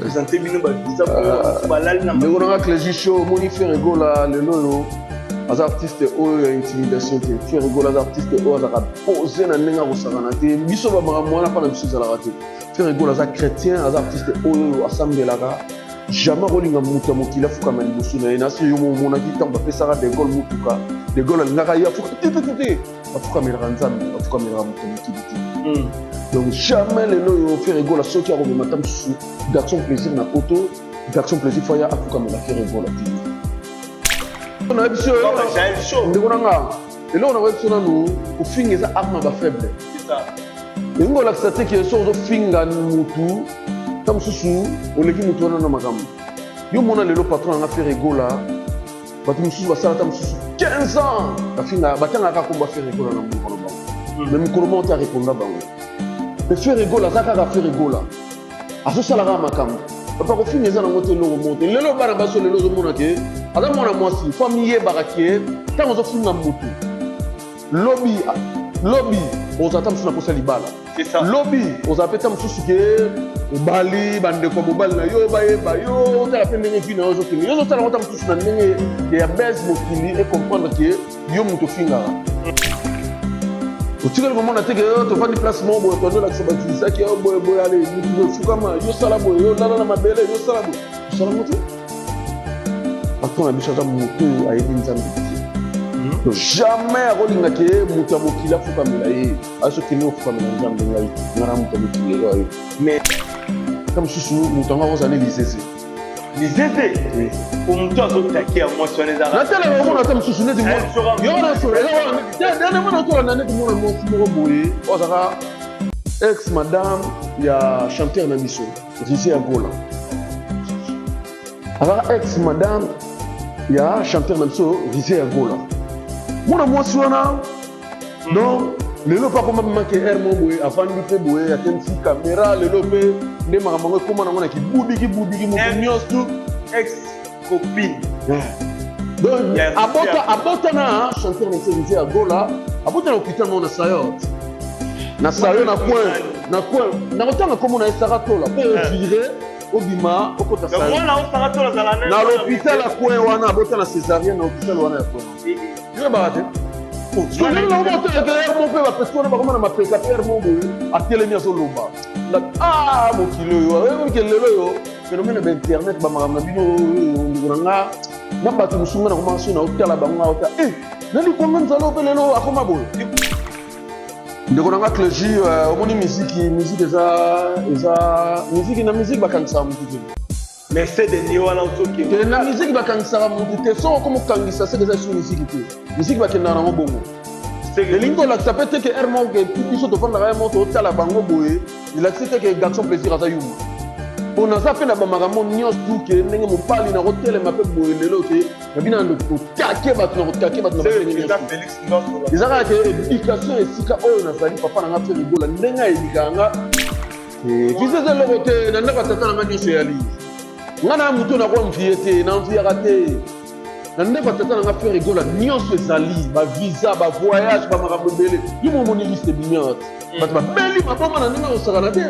Présente bino bavisa balali na ndeko nanga Clégie Show. Omoni, Ferre Gola lelo oyo aza artiste oyo ya intimidation te. Ferre Gola aza artiste oyo azalaka pose na ndenge akosakana te. Biso bamakambo wana mpa na biso ezalaka te. Ferre Gola aza chrétien, aza artiste oyo asambelaka. Jamais akolinga moto ya mokili afukama liboso na ye. Nasi yo momonaki ntango bapesaka De Gaulle motuka, De Gaulle alingaka ye afuka te te te te. Bafukamelaka Nzambe, bafukamelaka moto ya mokili te. Donc jamais lelo oyo Ferre Gola, soki akomema ta mosusu Garçon Plaisir na poto, Garçon Plaisir faut aya afukamela Ferre Gola te. Nayebi biso, ndeko na nga, eloko nakoyebi biso nanu, kofinga eza arme ya bafaible. Elingi kolakisa te ke soki ozofinga mutu, ta mosusu oleki mutu wana na makambo. Yo mona lelo patron nanga Ferre Gola, bato mosusu basala ta mosusu 15 ans, bafinga, batangaka komba Ferre Gola na monoko na bango, mais mokolo moko te areponda bango. Mais Ferre Gola aza kaka Ferre Gola, azosala kaka makambo. Papa, kofinga eza nango te eloko moko te. Lelo bana baso, lelo ozomona ke aza mwana mwasi, faut amiyebaka ke ntango ozofinga motu, lobi lobi ozala ta mosusu na posa libala, lobi ozala mpe ta mosusu ke obali, bandeko ya mobali na yo bayeba yo. Otala mpe ndenge vie na yo ozokende, yo ozosala yango ta mosusu na ndenge ya bese, mokili ecomprendre ke yo moto ofingaka. Otikali komona te ke yo tovandi place moko boye, tondi olakisa bautilisaki yo boye boye, ale mutu boye fukama, yo sala boye, yo lala na mabele, yo sala boye, osala ngo te. Patron na biso aza moto oyo ayebi Nzambe te. Donc jamais akolinga ke moto ya mokili afukamela ye. Azokende kofukamela Nzambe. Ngai nga na moto ya mokili lelo aye, mais ta mosusu moto yango akozala ne lisese. Lisese po moto azotaki ya mwasi wana ezaka. Natalaka, omona ata mosusu neti yo wana mona otolanda neti mwana mwasi moko boye oyo azalaka ex madame ya chanteur na biso Risi ya Gola. Azalaka ex madame ya chanteur na biso Risi ya Gola, mwana mwasi wana. Donc lelo mpe akoma make aire mo boye, avandi mpe boye, atemisi caméra. Lelo mpe nde makambo yango ekóma nango na kibudi kibudiki, moto nyonso. Ex copine. Donc abota, abota na chanteur na biso Risi ya Gola. Abota na hôpital moko na Sayot, na sayo, na coin, na coin. Nakotanga kombo na ye Sara Tola, mpo ovire obima okota na l'hôpital ya coin wana. Abota na césarienne na hôpital wana ya coin. Yo yebaka te mo mpe bapesi wana bakoma na mapeka pere mo boye, atelemi, azoloba. Ah, mokili oyo oyebike lelo oyo phénomène ya bainternet, bamakambo na bino oyo, ndeko na nga, na bato mosusu nga nakoma so na otala bango, aota e nalikwanga nzala mpe lelo akoma boye. Ndeko na nga Clégie, omoni, miziki, miziki eza miziki. Na miziki bakangisaka motu te. Mais c'est de nie wana ozokende. Te, na miziki bakangisaka motu te. Soki okoma okangisa, seke eza esu miziki te. Miziki bakendaka nango bongo. Elingi kolakisa mpe te ke aire moko ke biso tovandaka ye moko, totala bango boye, elakisi te ke Garçon Plaisir aza yuma. Mpo naza mpe na bamakambo nyonso tu ke ndenge mobali nakotelema mpe boye lelo ke nabina na kotake bato, na kotake bato na bandenge nyonso. Eza kaka ke éducation, esika oyo nazali, papa na nga Ferre Gola, ndenge ayebikaka nga, visa eza eloko te. Na ndako ya tata na nga nyonso eyali. Nga na motu nakoenvie te, naenviaka te. Na ndako ya tata na nga Ferre Gola nyonso ezali, bavisa, bavoyage, bamakambo ebele. Yo momoni liste ebimi awa te, bato babeli maboma na ndenge akosakana te.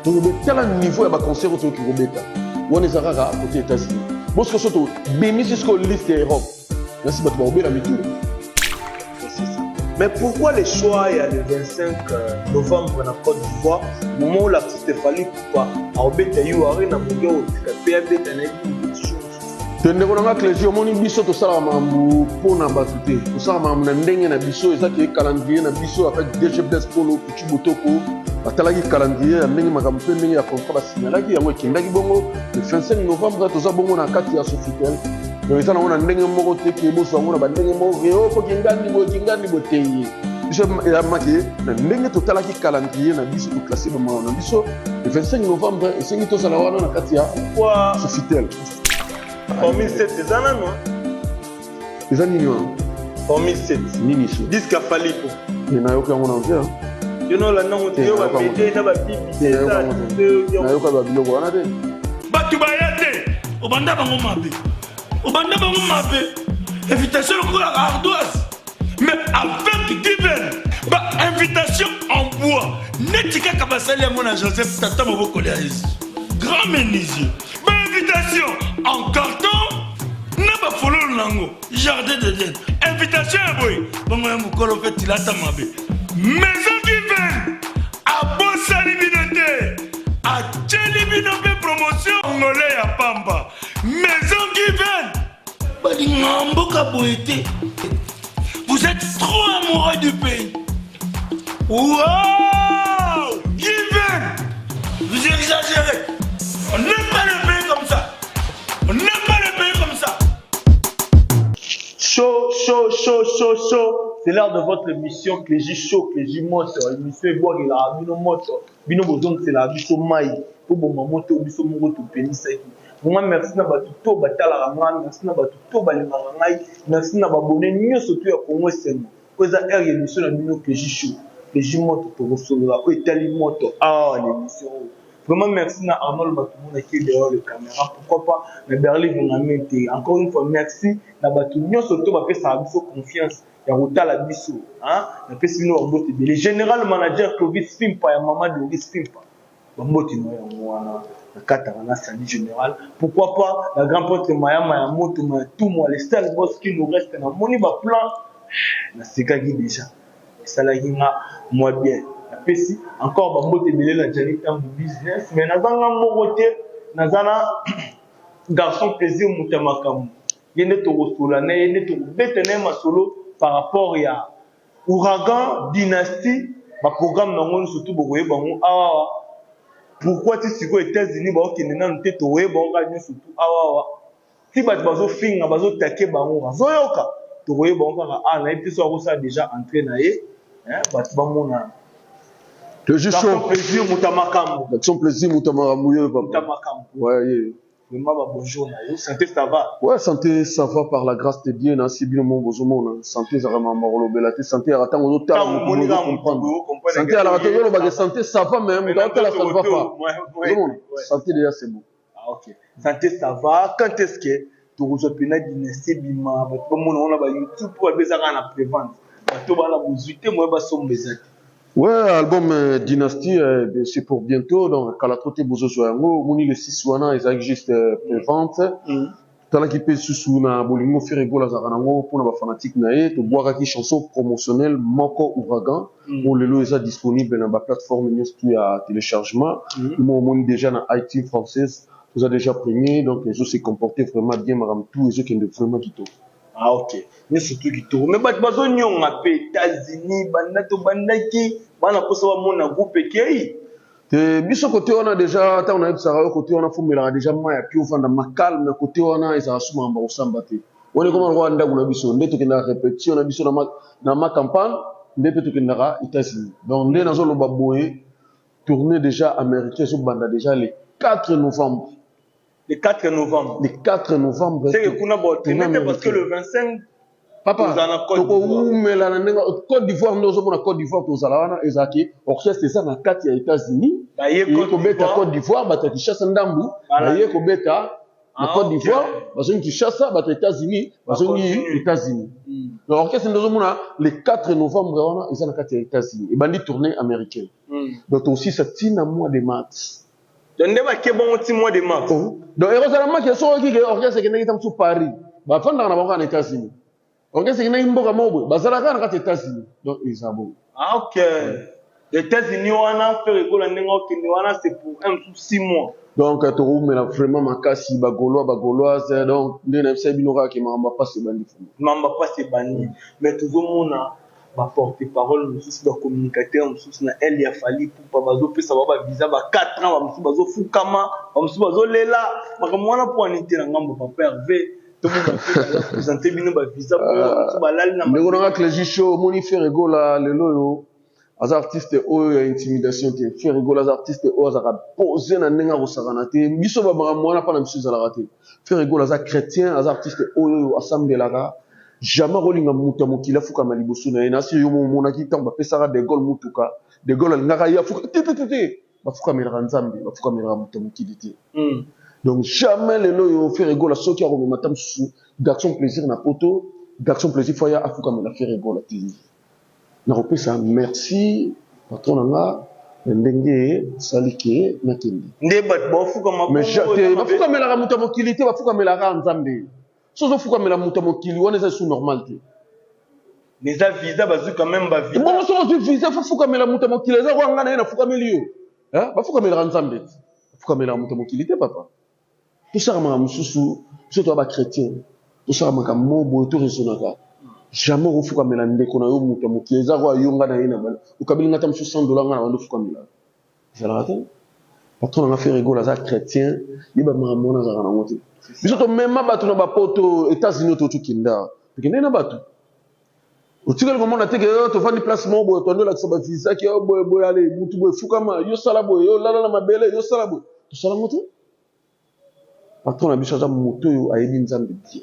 Donc tala niveau ya baconcert oyo toyoki kobeta wana, eza kaka côté États-Unis. Bosiko so tobimisi sikoyo liste ya Europe, nasi bato bakobela mitu. Mais pourquoi le choix il y a le 25 novembre na Côte d'Ivoire, au moment où l'artiste Fally Ipupa a obeta U Arena, mondial otika pe abeta na yebi toujours? Te, ndeko na nga Clégie, omoni, biso tosalaka makambo mpo na bato te, tosalaka makambo na ndenge na biso. Eza ke calendrier na biso avec DG Blaise Polo Pichu Botoko, batalaki calendrier ya ndenge makambo mpe ndenge ya contrat basignalaki yango, ekendaki bongo le 25 novembre. Toza bongo na kati ya Sofitel. Donc eza nango na ndenge moko te ke bozwa yango na bandenge moko ke o po kingandi boye, kingandi boye te. Ye biso eyamaki na ndenge totalaki calendrier na biso, toclasse bamakambo na biso. Le 25 novembre esengi tozala wana na kati ya Sofitel. Formule 7 eza nano? Eza nini wana? Formule 7. Nini so? Disque ya Fally Ipupa. Nayoki yango na te. Yo nolanda yango te? Yo bamede na babibi. Nayoka babiloko wana te. Bato baya te, obanda bango mabe, obanda bango mabe, invitation lokola ardoise, mais avec Given, ba invitation en bois. Neti kaka basali yango na Joseph tata mobokoli ya Yesu. Grand menuisier. Ba invitation en carton na bafololo na yango jardin d'Eden. Invitation ya boye bongo ya mokolo mpe tilata mabe. Maison Given abosani bino te, atieli bino mpe promotion ngole ya pamba. Maison Given balingaka mboka boye te. Vous êtes trop amoureux du pays. Wow! Given! Vous exagérez. On n'aime pas le pays comme ça. On n'aime pas le pays comme ça. Chaud, chaud, chaud, chaud, chaud. C'est l'heure de votre émission Clégie Chaud, Clégie Moto. Émission ebwakelaka bino moto. Bino bozongiselaka biso mai. Toboma moto biso moko topelisaki. Vraiment merci na bato to batalaka ngai, merci na bato to balingaka ngai, merci na babone nyonso to ya Congo Esengo. Oyo eza heure ya émission na bino Clégie Chaud, Clégie Moto, tokosolola oyo etali moto awa na émission oyo. Vraiment merci na Arnold Matumona qui est derrière le caméra. Pourquoi pas na Berlin Vongame te. Encore une fois merci na bato nyonso to bapesaka biso confiance ya kotala biso. Hein? Napesi bino bambote ebele. Général manager Clovis Fimpa ya Mama Doris Fimpa. Bambote na yango wana nakataka na sali général. Pourquoi pas la grand prêtre Mayama ya moto ma tout le seul boss qui nous reste na moni ba plan nasekaki déjà esalaki nga mwa bien. Napesi encore bambote ebele na Gianni Tambu business, mais naza nga moko te, naza na garçon plaisir moto ya makambo. Ye nde tokosola na ye, nde tokobeta na ye masolo par rapport ya Ouragan dynastie, ba programme nango nyonso tu bokoyeba yango awa. Pourquoi ti sikoyo États-Unis baokende nanu te, tokoyeba yango kaka nyonso tu awa. Ti bato bazofinga bazotake bango bazoyoka, tokoyeba yango kaka awa. Nayebi te so akosala déjà entrée na ye, bato bamona. Clégie Garçon Chaud. plaisir moto ya makambo. Garçon plaisir moto ya makambo ye Moto ya papa. makambo. Ouais, ye. Vraiment ba bonjour na yo. Santé ça va? Ouais, santé ça va par la grâce de Dieu na si bino mo bozomona. Santé ezalaka makambo ya kolobela te. Santé ezalaka ntango ozotala Ntango moto omoni ozo kaka moto comprendre. boye, ocomprendre Santé que alaka te oye, ozoloba ke ça va. santé ça va mais moto azotala ça ne va pas. Ozomona? Santé déjà c'est bon. Ah, ok. Santé ça va. Quand est-ce que tokozwa mpena dynastie ebima bato bamona wana ba YouTube po babezaka na prévente, bato bana bozwi te moye basomba eza te? Ouais, album Dynastie, c'est pour bientôt. Donc, kala trop te bozozwa yango. Omoni le 6 wana ezalaki juste prévente. Talaki mpe susu na bolingo Ferre Gola azalaka nango mpona bafanatique na ye, tobwakaki chanson promotionnelle moko Ouragan oyo lelo eza disponible na baplateforme nyonso tu ya téléchargement. Mo omoni déjà na iTunes française toza déjà premier, donc ezo se comporter vraiment bien, makambo tout ezokende vraiment kitoko. Ah ok, nyonso tu kitoko, mais bato bazonyonga mpe États-Unis banda tobandaki bana mposa bamona groupe ekei. Te, biso kote wana déjà, ntango nayebisaka yo kote wana fomelaka déjà mai ya pio, ofanda macalme kote wana, ezalaka su makambo ya kosamba te. Wana ekoma lokola ndako na biso nde tokendaka répétition na biso na ma campagne, nde mpe tokendaka États-Unis. Donc nde nazoloba boye, tournée déjà américain ezobanda déjà le 4 novembre. Le 4 novembre. Le 4 novembre. C'est que kuna baotraîner te parce que le 25 papa tozala na Côte d'Ivoire. Tokoumela na ndenge Côte d'Ivoire nde ozomona Côte d'Ivoire tozala wana, ezalaki orchestre eza na kati ya États-Unis baye eye Côte kobeta d'Ivoire. Côte d'Ivoire, bato ya Kinshasa ndambu baye kobeta na Côte d'Ivoire, bazongi Kinshasa, bato ya États-Unis bazongi Bacontinue. États-Unis. Donc orchestre nde ozomona le 4 novembre wana eza na kati ya États-Unis, ebandi tournée américaine. Donc tosisa ntina mois de mars. Donc nde bake bongo ti mois de mars. Oh. Donc ekozala maki soki okike orchestre ekendaki ta mosusu Paris, bafandaka na bango kaka na États-Unis. Orchestre ekendaki mboka moko boye, bazalaka kaka na kati ya États-Unis, donc eza bongo. Ah ok, États-Unis wana Ferre Gola ndenge okende wana, c'est pour un mosusu 6 mois. Donc tokoumela vraiment makasi, bagaulois, bagauloise, donc nde nayebisa bino kaka ke makambo ya pasi ebandi fuma. Mamba mpasi ebandi, mais tozomona baporte parole mosusu, bacommunicateur mosusu na ele ya Fally Ipupa bazopesa bao bavisa ba 4 ans, bamosusu bazofukama, bamosusu bazolela makambo wana mpo ani te na ngambo papa Hervé, tomona présente bino bavisa po bamosusu balali na Ndeko nanga Clégie Show, omoni Ferre Gola lelo oyo aza artiste oyo ya intimidation te. Ferre Gola aza artiste oyo azalaka posé na ndenge akosakana te. Biso bamakambo wana mpa na biso ezalaka te. Ferre Gola aza chrétien, aza artiste oyo asambelaka. Jamais akolinga moto ya mokili afukama liboso na ye. Nasi yo omonaki ntango bapesaka De Gaulle motuka, De Gaulle alingaka ye afuka te te te te. Bafukamelaka Nzambe, bafukamelaka moto ya mokili te. Donc jamais lelo oyo Ferre Gola soki akomema ta mosusu garçon plaisir na poto, garçon plaisir fo aya afukamela Ferre Gola te. Nakopesa merci patron na nga. Na ndenge osali ke nakende. Nde bato bafukama. Mais te, bafukamelaka moto ya mokili te, bafukamelaka Nzambe. Soki ozofukamela moto ya mokili wana, eza lisusu normal te. Mais eza visa, bazwi quand même bavisa. Bongo soki ozwi visa, fofukamela moto ya mokili? Eza kwa nga na ye nafukameli yo. Bafukamelaka Nzambe te, bafukamelaka moto ya mokili te. Papa, tosala makambo mosusu. Biso toya bachrétien, tosala makambo mo boye, toraisonnaka. Jamais okofukamela ndeko na yo moto ya mokili. Eza kwa yo, nga na ye na bana, okabeli nga ta mosusu 100 dollar, nga na bando ofukamela, ezalaka te. Patron na nga Ferre Gola aza chrétien, ye bamakambo wana azalaka nango te. Biso tomema bato na bapoto, États-Unis, oyo tokenda, tokende na bato, otikali komona te ke tovandi place moko boye, toandi olakisa bavisa ke oyo boye boye, ale mutu boye fukama, yo sala boye, yo lala na mabele, yo sala boye. Tosala yango te. Patron na biso aza moto oyo ayebi Nzambe bien.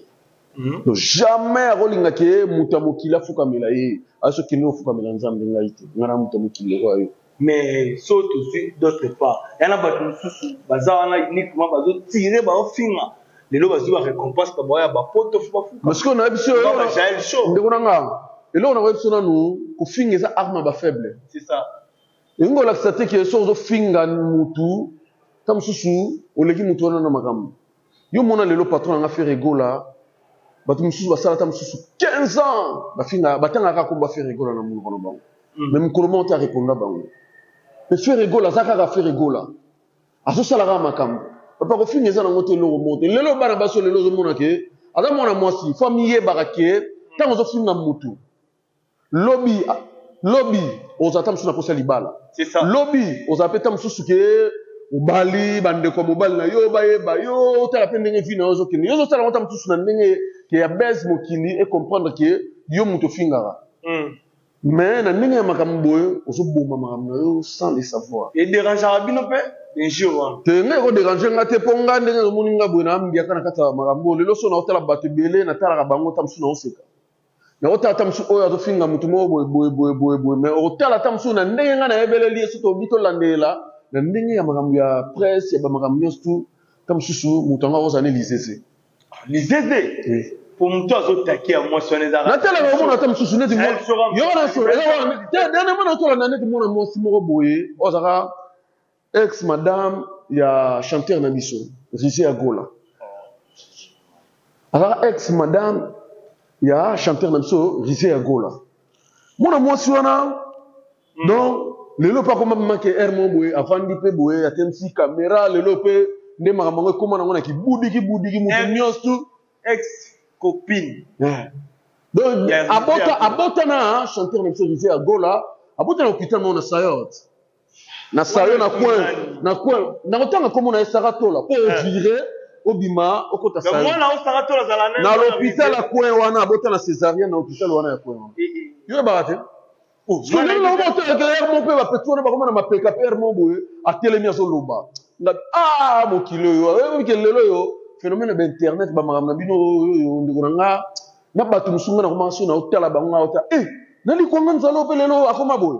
Donc jamais akolinga ke moto ya mokili afukamela ye. Aso kende ofukamela Nzambe, ngai te, ngai na moto ya mokili lokola yo. Mais so tozwi d'autre part, ya na bato mosusu baza wana uniquement bazotire, baofinga, lelo bazwi barécompense na bango ya bapoto, fo bafuka. Mais sikoyo nayebi so. Jael Show. Ndeko na nga, eloko na koyebi so nanu, kofinga eza arme ya bafaible. C'est ça. Elingi kolakisa te ke soki ozofinga mutu, ta mosusu oleki mutu wana na makambo. Yo mona lelo patron na nga Ferre Gola, bato mosusu basala ta mosusu 15 ans, bafinga, batangaka komba Ferre Gola na monoko na bango, mais mokolo moko te areponda bango. Mais Ferre Gola aza kaka Ferre Gola, azosala kaka makambo. Papa, kofinga eza nango te eloko moko te. Lelo bana basi oyo lelo ozomona ke aza mwana mwasi, fo amiyebaka ke ntango ozofinga mutu, lobi lobi ozala ta mosusu na posa libala. C'est ça. Lobi ozala mpe ta mosusu ke obali, bandeko ya mobali na yo bayeba yo, otala mpe ndenge vie na yo ozokende, yo ozosala yango ta mosusu na ndenge ke ya base, mokili ecomprendre ke yo moto ofingaka. Mais na ndenge ya makambo boye, ozoboma makambo na yo sans le savoir. Edérangeaka bino mpe injure wana? Te, ngai ekodérange nga te, mpo nga ndenge omoni nga boye, naambiaka na kati ya makambo oyo. Lelo so naotala bato ebele, natalaka bango, ta mosusu naoseka, nakotala ta mosusu oyo azofinga motu moko boye boye boye boye boye, mais okotala ta mosusu na ndenge ngai nayebeleli ye, so tobi tolandelela na ndenge ya makambo ya presse, ya bamakambo nyonso tu, ta mosusu moto yango akozala ne lizeze. Lizeze po moto azotaki ya mwasi wana ezaka. Natalaka, omona ata mosusu neti yo wana so dernièrement natolanda neti mwana mwasi moko boye oyo azalaka ex madame ya chanteur na biso Rise ya Gola, azalaka ex madame ya chanteur na biso Rise ya Gola, mwana mwasi wana. Donc lelo mpe akoma make aire moko boye, avandi mpe boye, atemisi caméra. Lelo mpe nde makambo yango ekóma nango na kibudi kibudiki, motu nyonso. Ex copine. Donc abota, abota na chanteur na biso Rise ya Gola, abota na hôpital moko na Sayot, na sayo, na coin, na coin. Nakotanga kombo na ye Sara Tola, mpo ovire obima okota sayo na l'hôpital ya coin wana. Abota na césarienne na hôpital wana ya coin wana. Yo yebaka te? Lelo nakomoteleke ere mo mpe bapeti wana bakoma na mapeka mpe ere mo boye atelemi azoloba ngabi. Ah, mokili oyo oyebike lelo oyo phénomène ya bainternet, bamakambo na bino oyo, ndeko na nga, na bato mosusu nga nakomaka so naotala bango, nga ota e nalikwanga nzala oyo mpe lelo akoma boye,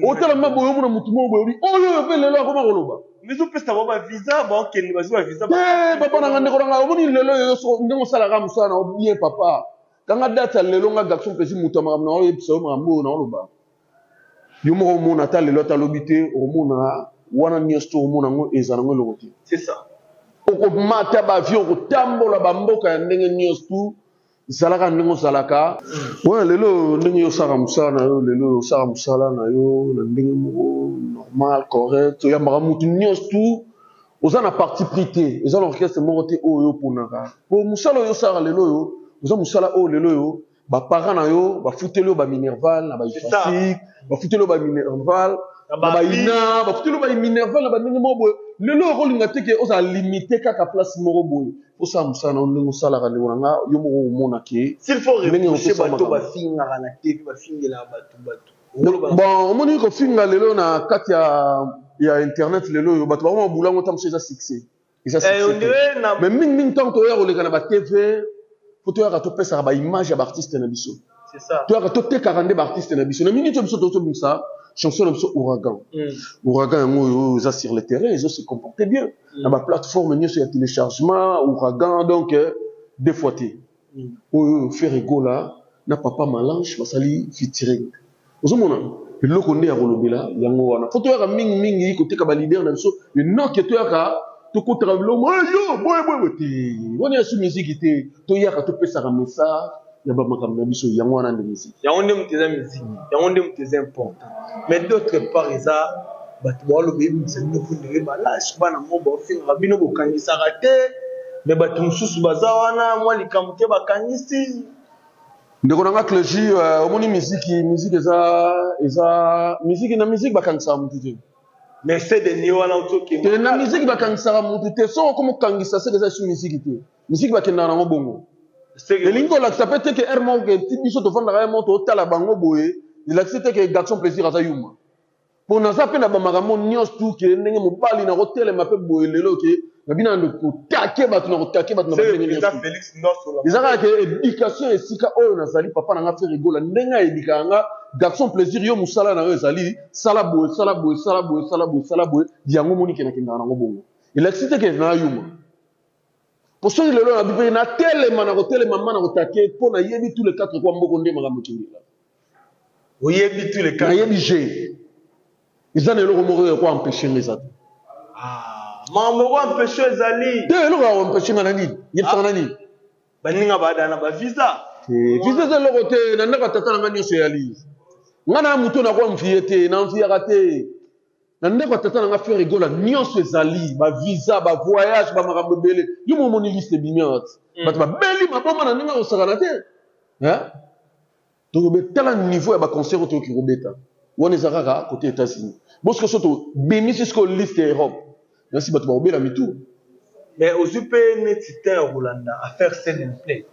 otala ma boye, omona motu moko boye, obi oyo oyo mpe lelo akoma koloba. Mizopesa bango bavisa, baokende, bazwi bavisa. Te, papa na nga, ndeko na nga, omoni lelo oyo ndenge osalaka mosala na yo bien, papa, kanga date ya lelo. Nga garçon mpesi moto ya makambo na oyebisa yo makambo oyo naoloba, yo moko omona ata lelo, ata lobi te, okomona wana nyonso to okomona yango, eza nango eloko te. C'est ça. Okomata baavion, okotambola bamboka ya ndenge nyonso tu, zalaka ndenge ozalaka wana. Lelo ndenge yo osalaka mosala na yo, lelo osalaka mosala na yo na ndenge moko normal, correct, oyambaka motu nyonso tu, oza na parti pris te, eza na orchestre moko te oyo oponaka, po mosala oyo osalaka lelo oyo oza mosala oyo lelo oyo baparent na yo bafuteli yo baminerval na baIfasik, bafuteli yo baminerval na baina, bafuteli yo baminerval na bandenge moko boye. Lelo okolinga te ke ozala limité kaka place moko boye. Osala mosala na yo ndenge osalaka, ndeko na nga, yo moko omona ke S'il faut reprocher bato bafingaka na TV, bafingelaka bato bato. Bon, omoni kofinga lelo na kati ya internet, lelo oyo bato bakoma bulango, ta mosusu eza succès, eza succès. Mais mingimingi ntango toya koleka na batv, po toyaka topesaka baimage ya baartiste na biso, toyaka totekaka nde baartiste na biso. Na minute oyo biso tozobimisa chanson na biso Ouragan. Ouragan yango oyo eza sur le terrain, ezo se comporter bien na baplateforme nyonso ya téléchargement. Ouragan donc deux fois te, oyo Ferre Gola na papa Malange basali featuring, ozomona. Eloko nde ya kolobela yango wana. Faut toyaka mingi mingi koteka ba leader na biso enoke toyaka tokotaka biloko eh, yo boye boye boye te. Wana ya su miziki te. Toyaka topesaka message ya ba makambo na biso yango wana nde miziki. Yango nde moto eza miziki. Yango nde moto eza important. Mais d'autre part eza bato baoloba ebimisa bino mpo ndenge balashe bana mo bafingaka bino bokangisaka te mais bato mosusu baza wana mwa likambo te bakangisi. Ndeko na nga Clegy, euh, omoni miziki, miziki eza eza miziki na miziki bakangisaka mutu te. Mais c'est de nie wana otoke. Te na miziki bakangisaka mutu te, soki okomi kokangisa seke eza su miziki te. Miziki bakendaka nango bongo. Elingi kolakisa pe te ke heure moko ke ti biso tofandaka ye moko totala bango boye, elakisi te ke garçon plaisir aza yuma. Po naza pe na ba makambo nionso tout ke ndenge mobali nako telema pe boye lelo ke na bina nde ko take batu na ko take batu na ba ndenge nionso tout. Eza kaka ke education esika oyo nazali papa na nga Ferre Gola ndenge a edikaka nga garçon plaisir yo musala na yo ezali sala boye sala boye sala boye sala boye sala boye yango omoni ke nakendaka nango bongo. Elakisi te ke na yuma. Po soki lelo na bi pe na telema na kotelema ma na ko take po na yebi tous les quatre coins mboko nde makambo ekendela. Oyebi tous les quatre. Nayebi je. Eza na eloko moko ya ko empêcher nga eza te. Ah, makambo ko empêcher ezali. Te eloko ya ko empêcher nga na nini? Yebisaka na nini? Baninga ba na ba visa. Te, visa eza eloko te, na ndako ya tata na nga nyonso eyali. Nga na moto na ko envier te, na enviaka te. Na ndako ya tata na nga Ferre Gola nyonso ezali, ba visa, ba voyage, ba makambo ebele. Yo moko omoni liste ebimi awa te. Bato babeli maboma na ndenge ya kosakana te. Hein? Toko tala niveau ya ba concert oyo tokoki kobeta. Wana eza kaka côté États-Unis. Bosiko so to bimisi siko liste ya Europe. Nasi bato bakobela mitu. Mais ozwi mpe neti temps ya kolanda affaire Send and Play.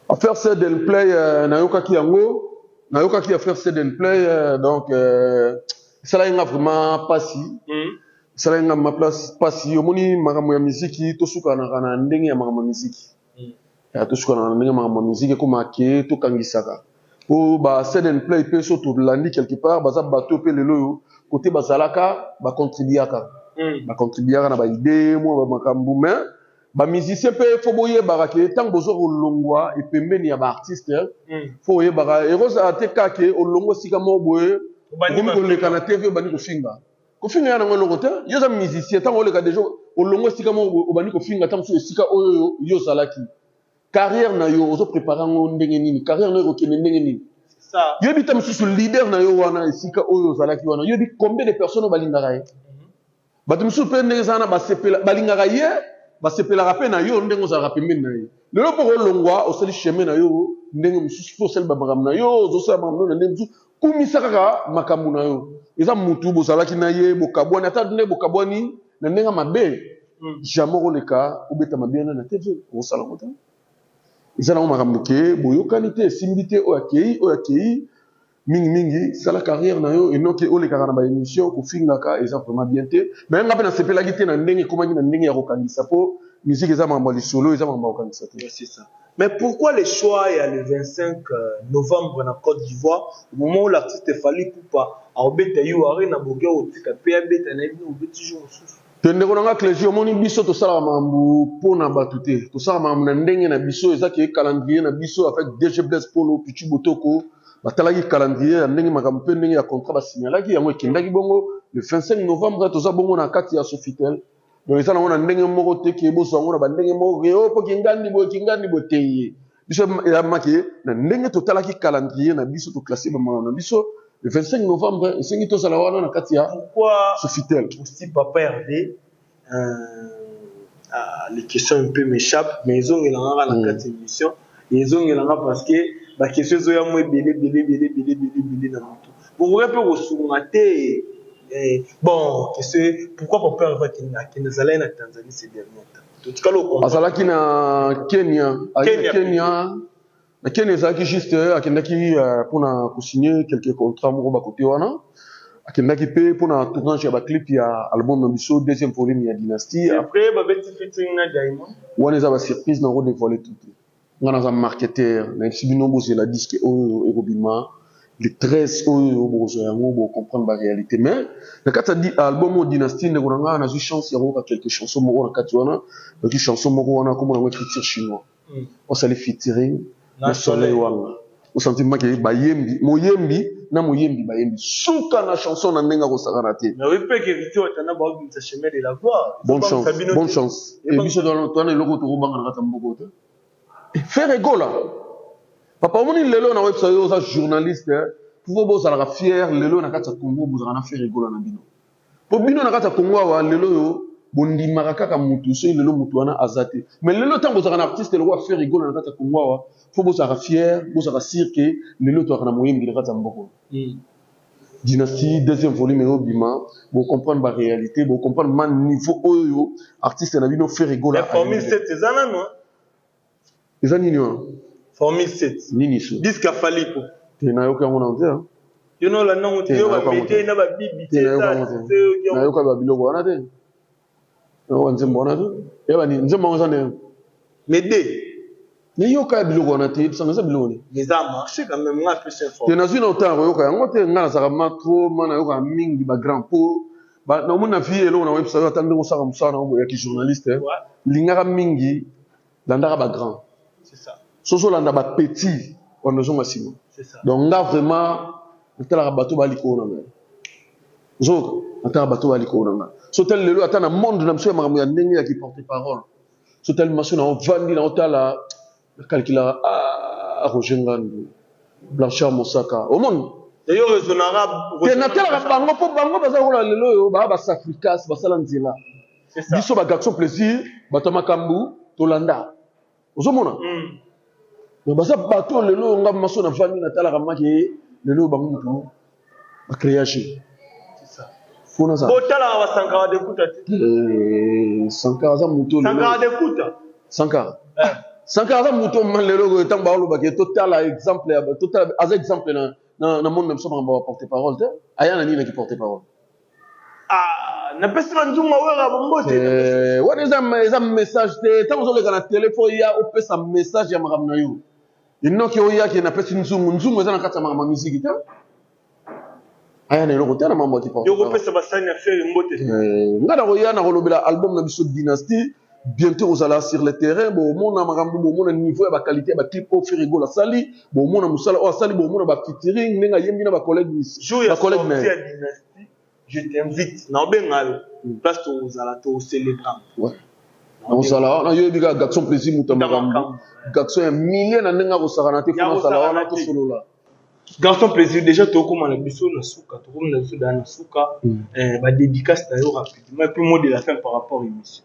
Affaire Send and Play euh, nayokaki yango, nayokaki affaire Send and Play euh, donc euh, esalaki nga vraiment pasi. Esalaki nga ma place pasi. Omoni makambo ya miziki tosukanaka na ndenge ya makambo ya miziki. Ya tosukanaka na ndenge makambo ya miziki ekoma ke tokangisaka po ba send and play pe so tolandi quelque part baza bato pe lelo oyo kote bazalaka ba contribuaka ba contribuaka na ba idee mwa ba makambo mais ba musicien pe fo boyebaka ke ntango bozo kolongwa epembeni ya ba artiste fo oyebaka ekozala te kaka ke olongwa esika moko boye okomi koleka na TV obandi kofinga Kofinga ya nango eloko te. Yo oza musicien tango oleka dejà olongwe esika moko boye obandi kofinga tango mosusu esika oyo yo ozalaki. Carrière na yo ozo preparer yango ndenge nini? Carrière na yo ekokende ndenge nini? Yo yebi tango mosusu leader na yo wana esika oyo ozalaki wana yo yebi combien de personnes oyo balingaka ye? Bato mosusu pe ndenge eza wana basepela balingaka ye basepelaka pe na yo ndenge ozalaka pembeni na ye. Lelo mpo kolongwa osali chemin na yo ndenge mosusu mpe osali bamakambo na yo ozosala makambo na yo na ndenge mosusu kumisa kaka makambo na yo eza mutu bozalaki na ye bokabwani ata nde bokabwani na ndenge mabe hmm. jamais okoleka obeta mabe wana na TV okosala yango te eza nango makambo ke boyokani te esimbi te oyo akei oyo akei mingi mingi sala carrière na yo enoki olekaka na ba émission kofingaka eza vraiment bien te mais nga mpe nasepelaki te na ndenge ekomaki na ndenge ya kokangisa mpo musique eza makambo ya lisolo eza makambo ya kokangisa te. C'est ça. Mais pourquoi le choix ya le 25 novembre na Cote d'Ivoire au moment où l'artiste Fally Ipupa akobeta U Arena boke kotika pe abeta na ye bino bobeti jour mosusu? Te ndeko na nga Clegy omoni biso tosalaka makambo mpo na bato te tosalaka makambo na ndenge na biso eza ke calendrier na biso avec DG Blaise Polo Pichu Botoko batalaki calendrier ya ndenge makambo mpe ndenge ya contrat basignalaki yango ekendaki bongo le 25 novembre toza bongo na kati ya Sofitel Donc eza nango na ndenge moko te ke bozwa yango na ba ndenge moko ke oh po kingandi boye kingandi boye te biso eza make na ndenge totalaki calendrier na biso to classer ba makambo na biso le 25 novembre esengi tozala wana na kati ya Pourquoi Sofitel. aussi papa Hervé euh, ah, les questions un peu m'échappent mais ezongela nga na kati émission ezongela nga parce que ba questions ezoya mo ebele ebele ebele ebele ebele ebele na motu bokoki mpe kosunga te. Eh, bon, question, pourquoi papa Hervé akende akende azalaki na Tanzanie ces derniers temps? Totikala okomprendre. Azalaki na Kenya, ayaki na Kenya. Kenya. Na Kenya ezalaki juste akendaki mpona kosigner quelques contrats moko ba kote wana. Akendaki mpe mpona tournage ya ba clip ya album na biso deuxième volume ya Dynastie. C'est vrai, babeti featuring na Diamond. Wana eza ba surprise na ko dévoiler tout te. Nga naza marketeur, nayebisi bino bozela disque oyo ekobima le 13 oyo bokozwa yango bo comprendre ba realite mais na kati ya album oyo Dynastie ndeko na nga nazwi chance ya koyoka quelques chansons moko na kati wana nayoki chanson moko wana kombo nango écriture chinois osali featuring na Soleil Wanga. Osentir make bayembi, moyembi na moyembi bayembi suka na chanson na ndenge akosakana te. Mais oyebi mpe ke Héritier Watanabe aobimisa Chemin de la gloire. Bonne Ezobangisa chance, bino bonne te. chance. E Ebangisa biso towana eloko tokobanga na kati ya mboka oyo te. Ferre Gola. Papa, omoni lelo na website yo oza journaliste, po bozalaka fier lelo na kati ya Congo, bozalaka na Ferre Gola na bino. Po bino na kati ya Congo awa lelo oyo bondimaka kaka mutu soki lelo mutu wana aza te. Mais lelo ntango bozalaka na artiste lokola Ferre Gola na kati ya Congo awa, faut bozalaka fier, bozalaka sûr que lelo tozalaka na moyembi na kati ya mboka. Dynastie deuxième volume eyo bima, bo comprendre ba réalité, bo comprendre man niveau oyo artiste na bino Ferre Gola. Mais formule 7 eza nano. Eza nini wana? Formule 7. Nini so? Disque ya Fally po. Te, nayoki yango na te. Yo no landa ngo te, yo ba mete na ba bibi te. Nayoka ba biloko wana te. Nayoka nzembo wana te. Ya ba nini? Nzembo yango eza ndenge. Mede. Nayoka ya biloko wana te, yebisanga eza biloko nini? Mais eza marché quand même, nga plus informé. Te, nazwi na otanga koyoka yango te, nga nazalaka ma trop, ma nayokaka mingi ba grand po ba namoni na vie eloko na oyebisa yo, ata ndenge osaka mosala na yo boye ya ki journaliste, lingaka mingi, landaka ba grand. C'est ça. Soso landa ba petit wana ozonga nsima. C'est ça. Donc nga vraiment natalaka bato ba likolo na ngai. Ozoyoka, natalaka bato ba likolo na ngai. So tali lelo ata na monde na biso ya makambo ya ndenge ya ki porte parole. So tali maso na ovandi na otala, na calculaka, ah, Roger Ngandu, Blanchard Mosaka. Omoni? Yo raisonnera. Te, natalaka bango po bango baza lokola lelo oyo ba ba sacrifice, basala nzela. Biso ba garçon plaisir, bato ya makambo tolanda. Ozomona? Mais baza bato lelo nga maso na vandi natalaka make lelo bango mutu ba créage. C'est ça. Fona za. Botalaka ba Sankara de Kuta te. Sankara aza mutu lelo. Sankara de Kuta. Sankara. Sankara aza mutu ma lelo ko tango ba loba ke totala exemple ya totala aza exemple na na monde na biso makambo ba porte parole te. Aya na nini ki porte parole? Ah, napesi ba nzunga wera bombote. Wana eza message te. Tango ozoleka na télé faut ya opesa message ya makambo na yo. Enoki oyaki napesi nzungu, nzungu eza na kati ya makambo ya musique te. Aya na eloko te na mambo ya ki porte Yo parole. kopesa basani ya Ferre mbote. Nga na koya na kolobela album na biso Dynastie bientôt kozala sur le terrain, bomona makambo, bomona niveau ya ba qualité ya ba clip oyo Ferre Gola asali, bomona mosala oyo asali, bomona ba featuring ndenge ayembi na ba collègue musicien, Jour ya ba collègue na sortie ye. ya Dynastie, je t'invite. Na obenga yo. Place tozala to célébrer. Ouais. Na ozala wana, yo yebi kaka garçon plaisir moto ya makambo. Garçon ya milieu na ndenge akosakana te, Ya fona azala wana kosakana te. tosolola. Garçon plaisir, déjà tokoma na biso na suka, tokoma na biso na suka, ba dédicace na yo rapidement et puis mot de la fin par rapport à l'émission.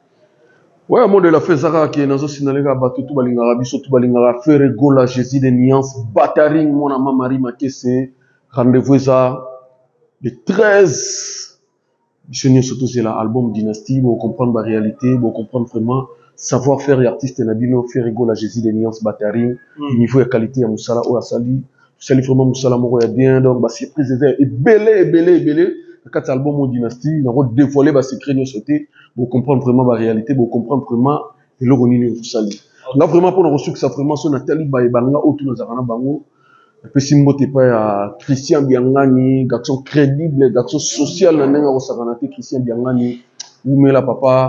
Ouais, mot de la fin ezaka ke nazo signaler kaka bato tout balingaka biso, tout balingaka Ferre Gola, Jésus de Nuance, Bataring, mwana ma Marie Makese, rendez-vous eza le 13. Biso nyonso tozela album Dynastie, bo comprendre ba réalité, bo comprendre vraiment savoir-faire ya artiste na bino Ferre Gola, Jésus de Nuance, Bataring, niveau ya qualité ya musala oyo asali, asali vraiment musala moko ya bien, donc ba surprise eza ebele ebele ebele na kati ya album oyo Dynastie, nako dévoiler ba secret nyonso te, bo comprendre vraiment ba réalité, bo comprendre vraiment eloko nini oyo tosali. Nga vraiment mpona kosukisa vraiment so natali baye banga oyo tunazalaka na bango, napesi mbote epai ya Christian Biangani, garçon crédible, garçon social na ndenge akosakana te. Christian Biangani, wumela papa.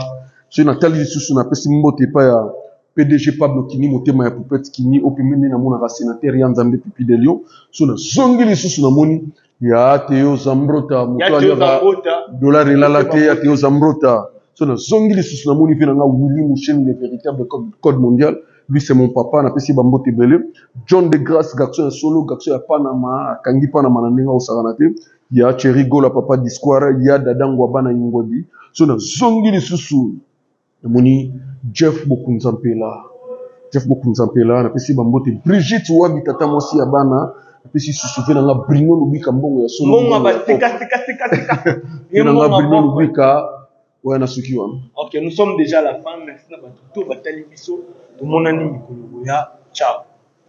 Soki natali lisusu, napesi mbote epai ya PDG Pablo Kini, motema ya Poupette Kini, oyo pembeni nde namonaka sénateur ya Nzambe Pipi de Lyon. So nazongi lisusu namoni ya Théo Zambrota, moto Ya Théo aliaka Zambrota. dollar elala te, ya Théo Zambrota. So nazongi lisusu namoni mpe nanga Willy Moucheni, le véritable code mondial. Lui c'est mon papa, napesi ba mbote ebele. John de Grasse, garçon ya solo, garçon ya Panama, akangi Panama na ndenge akosakana te. Ya Thierry Gola, papa d'Isquare, ya Dada Ngwaba na Ingwadi. So nazongi lisusu namoni Jeff Bokunza Mpela. Jeff Bokunza Mpela, napesi ba mbote. Brigitte Wabi, tata mwasi ya bana, napesi susu ve nanga Bruno Lubika, mbongo ya solo, Mbongo mbongo ba ya sika, pop. sika, sika, sika. Ve nanga Mbongo Bruno ba Lubika, oya na suki wana. Ok, nous sommes déjà à la fin. Merci na bato to batali biso. Tomonani mikolo ya. Ciao.